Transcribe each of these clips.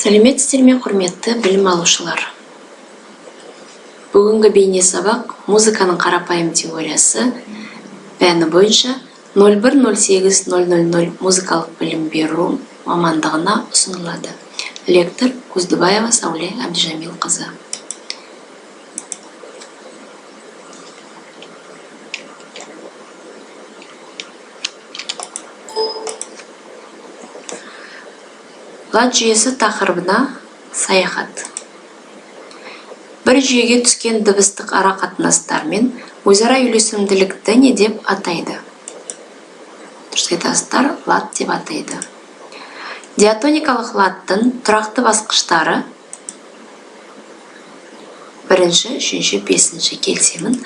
Сәлеметсіздер ме, құрметті білім алушылар! Бүгінгі бейне сабақ музыканың қарапайым теориясы пәні бойынша 0108000 музыкалық білім беру мамандығына ұсынылады. Лектор Куздыбаева Сәуле Әбдіжәмилқызы. Лад жүйесі тақырыбына саяхат. Бір жүйеге түскен дыбыстық ара қатынастар мен өзара үйлесімділікті не деп атайды? Дұрыс айтасыздар, лад деп атайды. Диатоникалық ладтың тұрақты басқыштары бірінші, үшінші, бесінші, келісемін.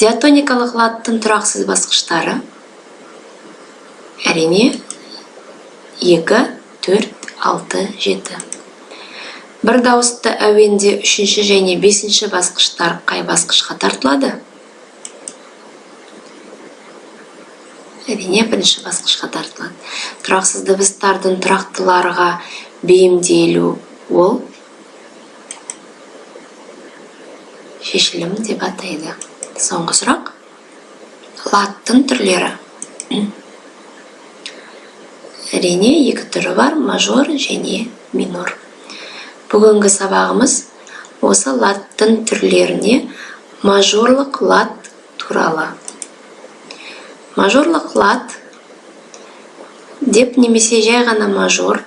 Диатоникалық ладтың тұрақсыз басқыштары әрине 2, 4, 6, 7. Бір дауысты әуенде үшінші және бесінші басқыштар қай басқышқа тартылады? Әрине, бірінші басқышқа тартылады. Тұрақсыз дыбыстардың тұрақтыларға бейімделу ол шешілім деп атайды. Соңғы сұрақ. Ладтың түрлері. Әрине, екі түрі бар, мажор және минор. Бүгінгі сабағымыз осы ладтың түрлеріне, мажорлық лад туралы. Мажорлық лад деп немесе жай ғана мажор,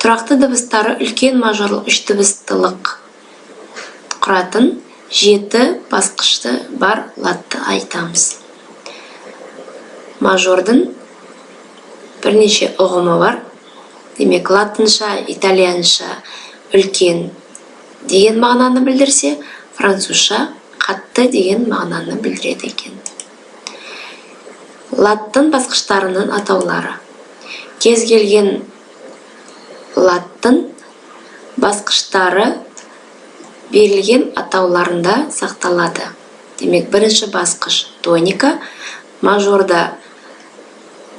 тұрақты дыбыстары үлкен мажорлық үш дыбыстылық құратын 7 басқышты бар ладты айтамыз. Мажордың бірнеше ұғымы бар. Демек, латынша, итальянша үлкен деген мағынаны білдірсе, французша қатты деген мағынаны білдіреді екен. Ладтың басқыштарының атаулары. Кез келген ладтың басқыштары берілген атауларында сақталады. Демек, бірінші басқыш тоника, мажорда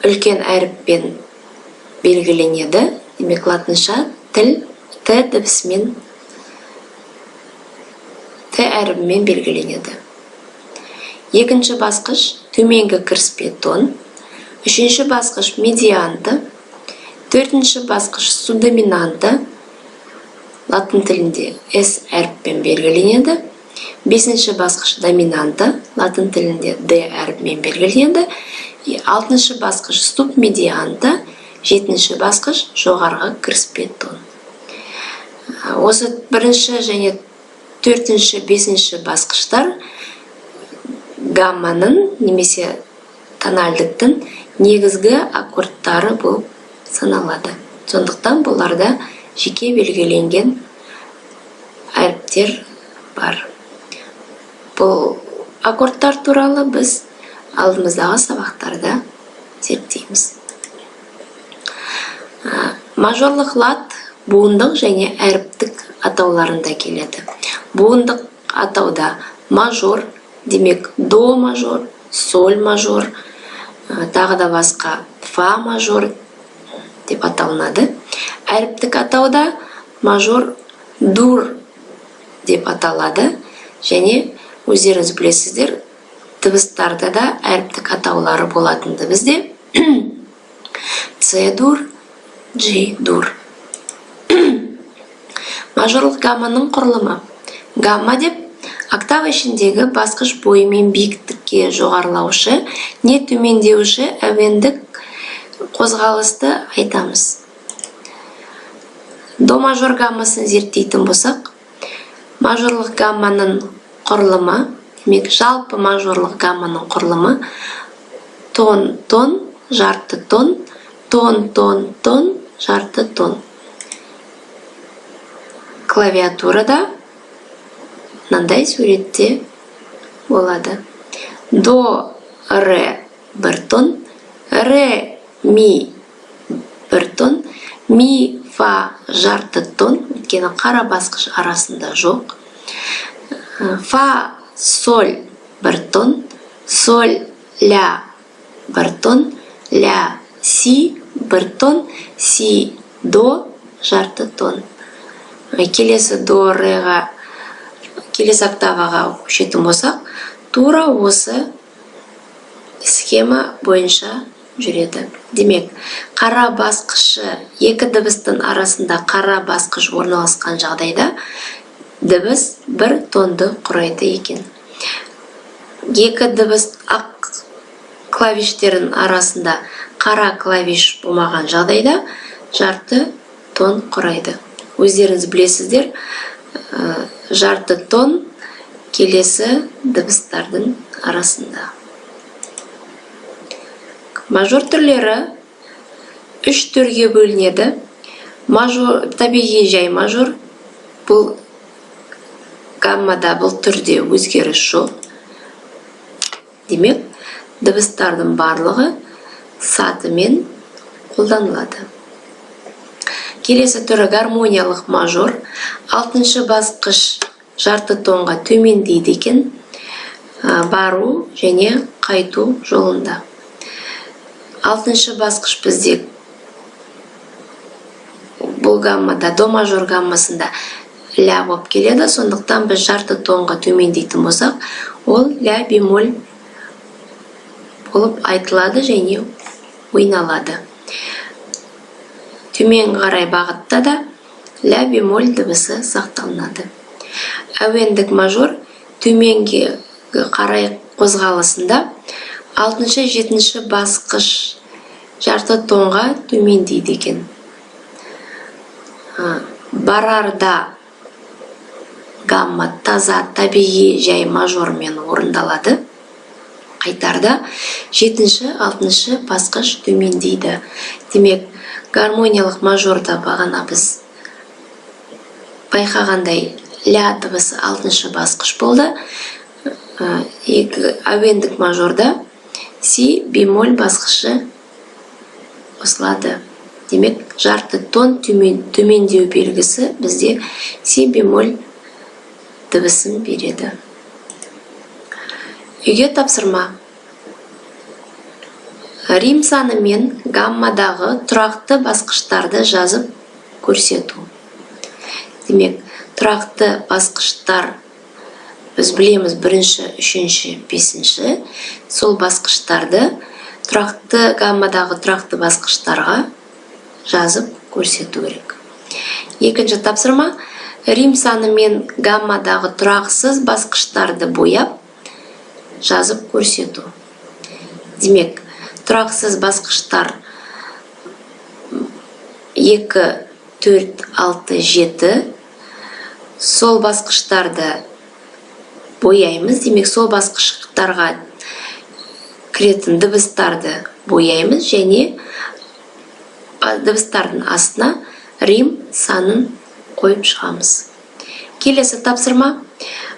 үлкен әріппен белгіленеді. Демек, латынша тіл Т дыбысымен, Т әрібімен белгіленеді. Екінші басқыш төменгі кіріспе тон, үшінші басқыш медианты, төртінші басқыш субдоминанты, латын тілінде С әріппен белгіленеді. Бесінші басқыш доминанты, латын тілінде Д әріпімен белгіленеді. Алтыншы басқыш субмедианты, жетінші басқыш жоғарғы кіріспе тон. Осы бірінші және төртінші, бесінші басқыштар гамманың немесе тональдықтың негізгі аккордтары болып саналады. Сондықтан бұларда жеке белгіленген әріптер бар. Бұл аккордтар туралы біз алдымыздағы сабақтарда зерттейміз. Мажорлық лад буындық және әріптік атауларында келеді. Буындық атауда мажор, демек до мажор, соль мажор, тағы да басқа фа мажор деп аталынады. Әріптік атауда мажор дур деп аталады. Және өздеріңіз білесіздер, дыбыстарда да әріптік атаулары болатынды бізде. С дур, G дур. Мажорлық гамманың құрылымы. Гамма деп октава ішіндегі басқыш бойымен биіктікке жоғарылаушы, не төмендеуші әуендік қозғалысты айтамыз. До мажор гаммасын зерттейтін болсақ, мажорлық гамманың құрылымы, демек жалпы мажорлық гамманың құрылымы тон, тон, жарты тон, тон, тон, тон, жарты тон. Клавиатурада мынандай суретте болады. До, ре, бір тон, ре, ми, бір тон, ми, фа, жарты тон, өйткені қара басқыш арасында жоқ. Фа, соль, бір тон, соль, ля, бір тон, ля, си, бір тон, си, до, жарты тон. Келесі до, реға, келесі октаваға көшетін болсақ, тура осы схема бойынша жүреді. Демек, қара басқышы, екі дыбыстың арасында қара басқыш орналасқан жағдайда дыбыс бір тонды құрайды екен. Екі дыбыс, ақ клавиштердің арасында қара клавиш болмаған жағдайда жарты тон құрайды. Өздеріңіз білесіздер, жарты тон келесі дыбыстардың арасында. Мажор түрлері үш түрге бөлінеді. Мажор, табиғи жай мажор, бұл гаммада бұл түрде өзгеріс жоқ. Демек, дыбыстардың барлығы сатымен қолданылады. Келесі түрі гармониялық мажор. Алтыншы басқыш жарты тонға төмендейді екен бару және қайту жолында. Алтыншы басқыш бізде бұл гаммада, до мажор гаммасында ля болып келеді. Сондықтан біз жарты тонға төмендейтін болсақ, ол ля бемоль болып айтылады және ойналады. Төмен қарай бағытта да ля бемоль дыбысы сақталынады. Әуендік мажор төменге қарай қозғалысында алтыншы, жетінші басқыш жарты тонға төмендейді екен. Барарда гамма таза табиғи жай мажормен орындалады. Қайтарда жетінші, алтыншы басқыш төмендейді. Демек, гармониялық мажорда бағана біз байқағандай, ля дыбысы алтыншы басқыш болды. Екі әуендік мажорда си бемоль басқышы қосылады. Демек, жарты тон төмендеу белгісі бізде си бемоль дыбысын береді. Үйге тапсырма: рим санымен гаммадағы тұрақты басқыштарды жазып көрсету. Демек, тұрақты басқыштар біз білеміз: бірінші, үшінші, бесінші. Сол басқыштарды тұрақты гаммадағы тұрақты басқыштарға жазып көрсету керек. Екінші тапсырма: рим санымен гаммадағы тұрақсыз басқыштарды бояп жазып көрсету. Демек, тұрақсыз басқыштар 2, 4, 6, 7. Сол басқыштарды бояймыз. Демек, сол басқыштарға кіретін дыбыстарды бояймыз және дыбыстардың астына рим санын қойып шығамыз. Келесі тапсырма: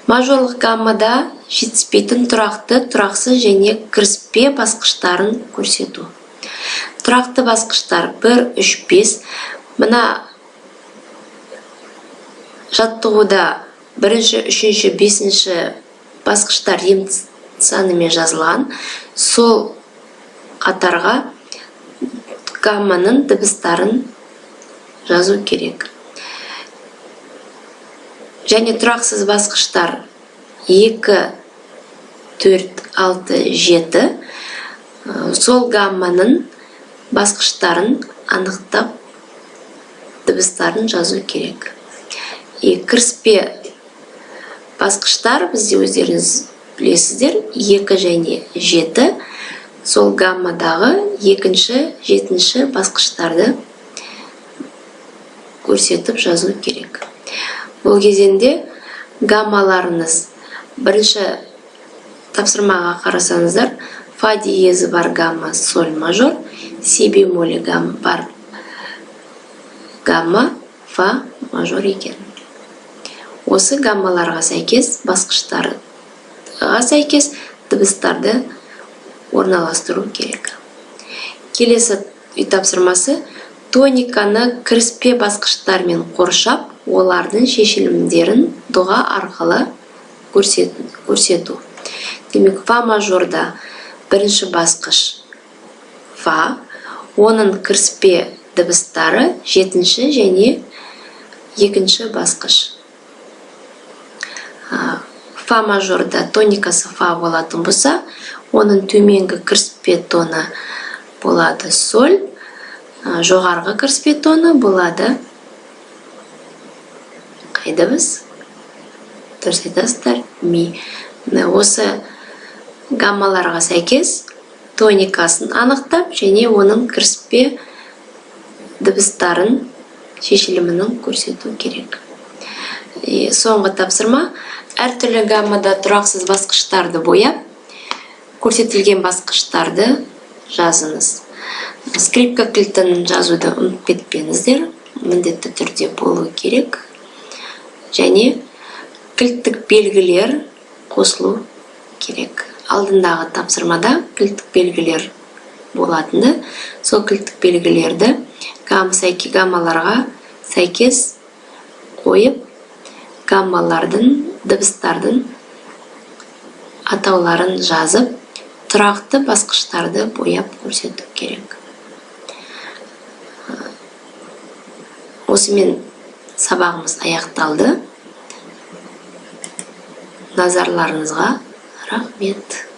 мажорлық гаммада жетіспейтін тұрақты, тұрақсыз және кіріспе басқыштарын көрсету. Тұрақты басқыштар 1, 3, 5. Мына жаттығуда бірінші, үшінші, бесінші басқыштар рим санымен жазылған. Сол қатарға гамманың дыбыстарын жазу керек. Және тұрақсыз басқыштар 2, 4, 6, 7. Сол гамманың басқыштарын анықтап, дыбыстарын жазу керек. И кіріспе басқыштар бізде, өздеріңіз білесіздер, 2 және 7. Сол гаммадағы екінші, жетінші басқыштарды көрсетіп жазу керек. Бұл кезеңде гаммаларыңыз, бірінші тапсырмаға қарасаңыздар, фа диезі бар гамма соль мажор, си бемолі бар гамма фа мажор екен. Осы гаммаларға сәйкес, басқыштарға сәйкес дыбыстарды орналастыру керек. Келесі үй тапсырмасы: тониканы кіріспе басқыштармен қоршап, олардың шешілімдерін доға арқылы көрсету. Демек, фа мажорда бірінші басқыш фа, оның кіріспе дыбыстары жетінші және Екінші басқыш. Фа мажорда тоникасы фа болатын болса, оның төменгі кіріспе тоны болады соль, жоғарғы кіріспе тоны болады қай дыбыс? Дұрыс айтасыздар, ми. Міне, осы гаммаларға сәйкес тоникасын анықтап және оның кіріспе дыбыстарын шешілімінің көрсету керек. И соңғы тапсырма: әртүрлі гаммада тұрақсыз басқыштарды бояп, көрсетілген басқыштарды жазыңыз. Скрипка кілтін жазуды ұмытып кетпеңіздер, міндетті түрде болу керек, және кілттік белгілер қосылу керек. Алдындағы тапсырмада кілттік белгілер болатынды, сол кілттік белгілерді гаммаларға сәйкес қойып, гаммалардың, дыбыстардың атауларын жазып, тұрақты басқыштарды бояп көрсету керек. Осымен сабағымыз аяқталды. Назарларыңызға рахмет.